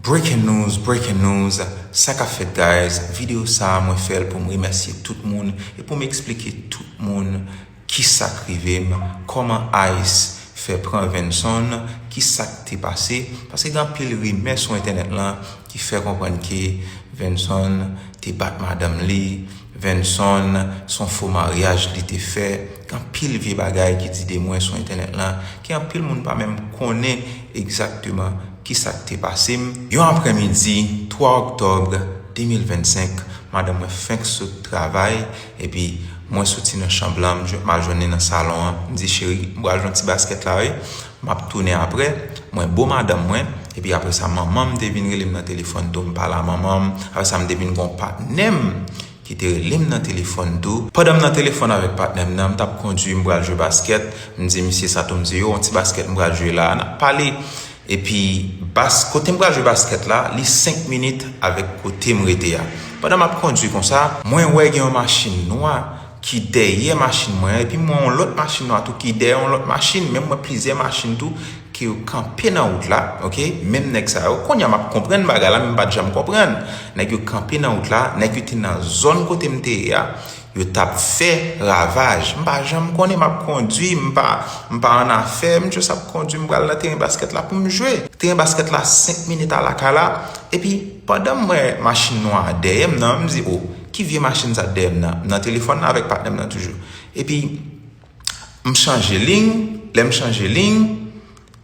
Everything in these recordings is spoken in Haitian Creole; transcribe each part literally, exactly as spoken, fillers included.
Breaking news, breaking news. Sa k ap fèt, guys? Videyo sa a, mwen fè l pou m remèsye tout moun e pou m eksplike tout moun ki sa k rive m, kòman ice fè pran Venson, ki sa k te pase. Paske gen anpil rimè sou entènèt lan ki fè konprann ke Venson te bat madanm li, Venson, se yon fo maryaj li te fè. Gen anpil vye bagay ki di de mwen sou entènèt lan, ke anpil moun pa menm konnen egzakteman ki sa k te pase m. Yon aprèmidi, twa òktòb de mil vennsenk, madanm mwen fenk sot travay, epi mwen soti nan chanm lan, m al jwenn li nan salon an. M di, "Cheri, m pral jwenn ti baskèt la, wi. M ap tounen apre." Mwen bo madanm mwen, epi apre sa, manman m te vin rele m nan telefòn tou, m pale a manman m. Apre sa, m te vin gon patnè m ki te rele m nan telefòn tou. Pandan m nan telefòn avèk patnè m nan, m t ap kondui, m pral jwe baskèt. M di misye sa tou, m di, "Yo, yon ti baskèt m pral jwe la a, n ap pale." Epi, bas, kote m pral jwe baskèt la, li senk minit avèk kote m rete a. Pandan m ap kondui konsa, mwen wè gen yon machin nwa ki dèyè machin mwen, epi m wè yon lòt machin nwa tou ki dèyè yon lòt machin, men m wè plizyè machin tou ke yo kanpe nan wout la, oke? Menm nèg sa yo, kounye a m ap konprann bagay la, men m pa t janm konprann. Nèg yo kanpe nan wout la, nèg yo te nan zòn kote m te ye a, yo t ap fè ravaj. M pa janm konnen, m ap kondui, m pa, m pa annafè, m just ap kondui, m pral nan teren baskèt la pou m jwe. Teren baskèt la senk minit a lakay la, epi pandan m wè machin nwa a dèyè m nan, m di, "O, ki vye machin sa dèyè m nan?" M nan telefòn nan avèk patnè m nan toujou. Epi, m chanje liy, lè m chanje liy,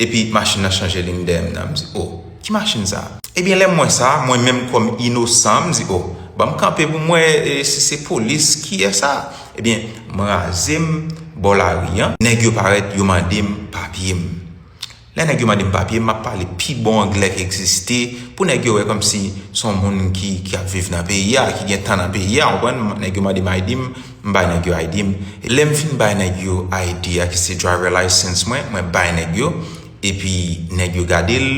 epi machin nan chanje liy dèyè m nan. M di, "O, ki machin sa?" Ebyen, lè m wè sa, mwen menm kòm inosan, m di, "O, ban m kanpe pou m wè, e, si se polis, kiyès sa?" Ebyen, m raze m bò lari an. Nèg yo parèt, yo mande m papye m. Lè nèg yo mande m papye, m ap pale pi bon anglè ki egziste, pou nèg yo wè kòmsi se yon moun ki, ki ap viv nan peyi a, ki gen tan nan peyi a, w konprann? Nèg yo mande m I D m, m bay nèg yo I D m. Lè m fin bay nèg yo I D a, ki se driver license mwen, mwen bay nèg yo, epi nèg yo gade l.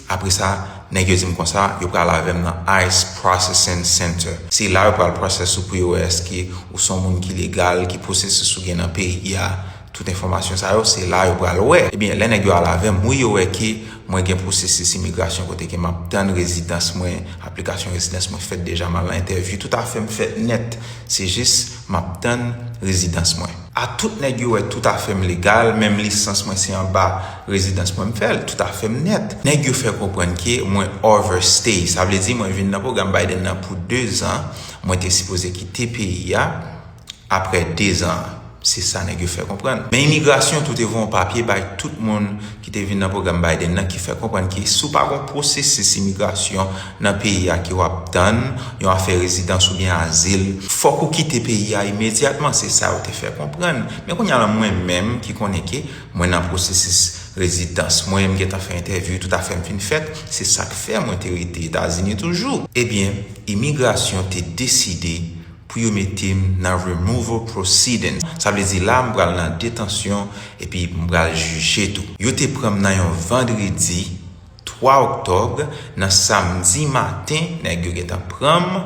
Apre sa, nèg yo di m konsa, yo pral avè m nan ice processing center. Se la yo pral process ou pou yo wè èske ou se yon moun ki legal, ki pwosesis ou gen nan peyi a. Tout enfòmasyon sa yo, se la yo pral wè. Ebyen, lè nèg yo al avè m, wi, yo wè ke mwen gen pwosesis imigrasyon kote ke m ap tann rezidans mwen, aplikasyon rezidans mwen fèt deja, m al nan entèvyou, tout afè m fèt nèt. Se jis, m ap tann rezidans mwen. A tout nèg yo wè tout afè m legal, menm lisans mwen se anba rezidans mwen m fè l, tout afè m nèt. Nèg yo fè konprann ke mwen overstay, sa vle di mwen vin nan pwogram Biden nan pou dezan, mwen te sipoze kite peyi a, Apre dezan, se sa nèg yo fè konprann. Men imigrasyon tou te voye yon papye bay tout moun ki te vin nan pwogram Biden nan ki fè konprann ke si w pa gon pwosesis imigrasyon nan peyi a ke w ap tann, yon afè rezidans oubyen azil, fòk ou kite peyi a imedyatman, se sa yo te fè konprann. Men kounye a la mwen menm ki konnen ke mwen nan pwosesis rezidans mwen, m gentan fè entèvyou, tout afè m fin fèt, se sa k fè mwen te rete Etazini toujou. Ebyen, imigrasyon te deside pou yo mete m nan removal proceedings. Sa vle di la m pral nan detansyon epi m pral jije tou. Yo te pran m nan yon vandredi twa òktòb, nan samdi maten, nèg yo gentan pran m,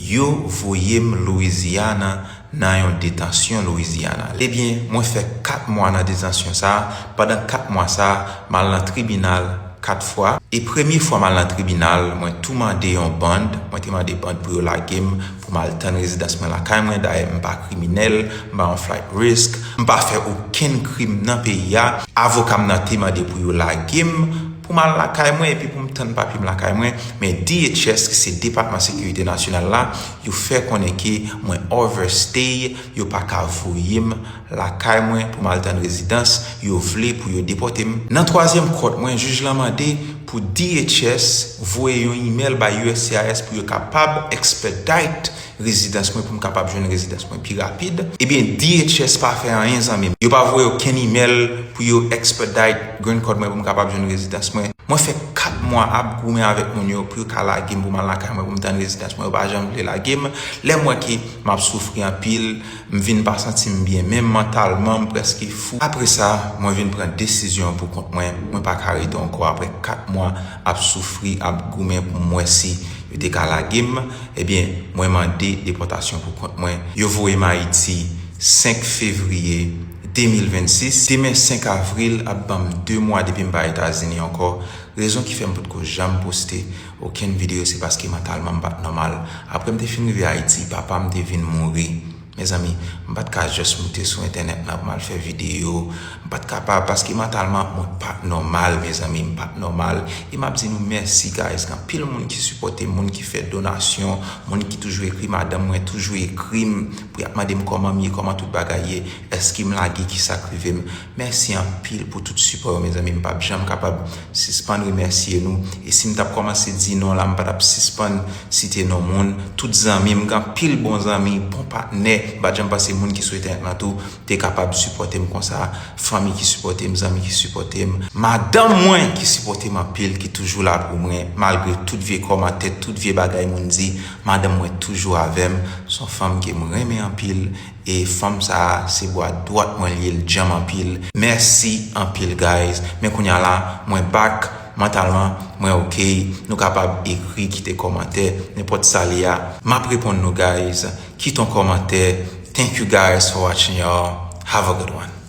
yo voye m Louisiana nan yon detansyon Louisiana. Ebyen, mwen fè kat mwa nan detansyon sa a. Pandan kat mwa sa a, m al nan tribinal kat fwa. E premye fwa m al nan tribinal, mwen tou mande yon bond. Mwen te mande bond pou yo lage m, pou m al tann rezidans mwen lakay mwen. Dayè, m pa kriminèl, m pa yon flight risk, m pa fè okenn krim nan peyi a. Avoka m nan te mande pou yo lage m, pou m al lakay mwen, epi pou m tann papye m lakay mwen. Men D H S, ki se Depatman Sekirite Nasyonal la, yo fè konnen ke mwen overstay, yo pa ka voye m lakay mwen pou m al tann rezidans, yo vle pou yo depòte m. Nan twazyèm kont mwen, jij lan mande pou D H S voye yon imèl bay U S C I S pou yo kapab expedite rezidans mwen, pou m kapab jwenn rezidans mwen pi rapid. Ebyen, D H S pa fè anyen, zanmi m. Yo pa voye okenn imèl pou yo expedite green card mwen, pou m kapab jwenn rezidans mwen. Mwen fè kat mwa ap goumen avèk moun yo pou yo ka lage m, pou m al lakay mwen, pou m tann rezidans mwen. Yo pa janm vle lage m. Lè m wè ke m ap soufri anpil, m vin pa santi m byen, menm mantalman, m prèske fou. Apre sa, mwen vin pran desizyon pou kont mwen. Mwen pa ka rete ankò apre kat mwa ap soufri, ap goumen pou m wè si yo te ka lage m. Ebyen, mwen mande depòtasyon pou kont mwen. Yo voye m Ayiti senk fevriye de mil vennsis. Demen senk avril ap ban m de mwa depi m pa Etazini ankò. Rezon ki fè m potko janm poste okenn videyo se paske mantalman m pa t nòmal. Apre m te fin rive Ayiti, papa m te vin mouri. Mezanmi, m pa t ka just moute sou entènèt la pou m al fè videyo. M pa t kapab paske mantalman mwen pa t nòmal, mezanmi, m pa t nòmal. E m ap di nou mèsi, guys. Gen anpil moun ki sipòte m, moun ki fè donasyon, moun ki toujou ekri, madanm mwen toujou ekri m pou y ap mande m kòman m ye, kòman tout bagay ye, èske m lage, kisa k rive m. Mèsi anpil pou tout sipò yo, mezanmi. M p ap janm kapab sispann remèsye nou. E si m t ap kòmanse di non la, m pa t ap sispann site non moun. Tout zanmi m, gen anpil bon zanmi, bon patnè. M pa t janm panse moun ki sou entènèt lan tou te kapab sipòte m konsa. Fanmi ki sipòte m, zanmi ki sipòte m. Madanm mwen ki sipòte m anpil, ki toujou la pou mwen, malgre tout vye kòmantè, tout vye bagay moun di, madanm mwen toujou avè m. Se yon fanm ke m renmen anpil. E fanm sa a, se bwa dwat mwen li ye, l djanm anpil. Mèsi anpil, guys. Men kounye a la, mwen back, mantalman, mwen oke. Nou kapab ekri, kite kòmantè, nenpòt sa li a. M ap reponn nou, guys. Kite yon kòmantè. Thank you, guys, for watching, y'all. Have a good one.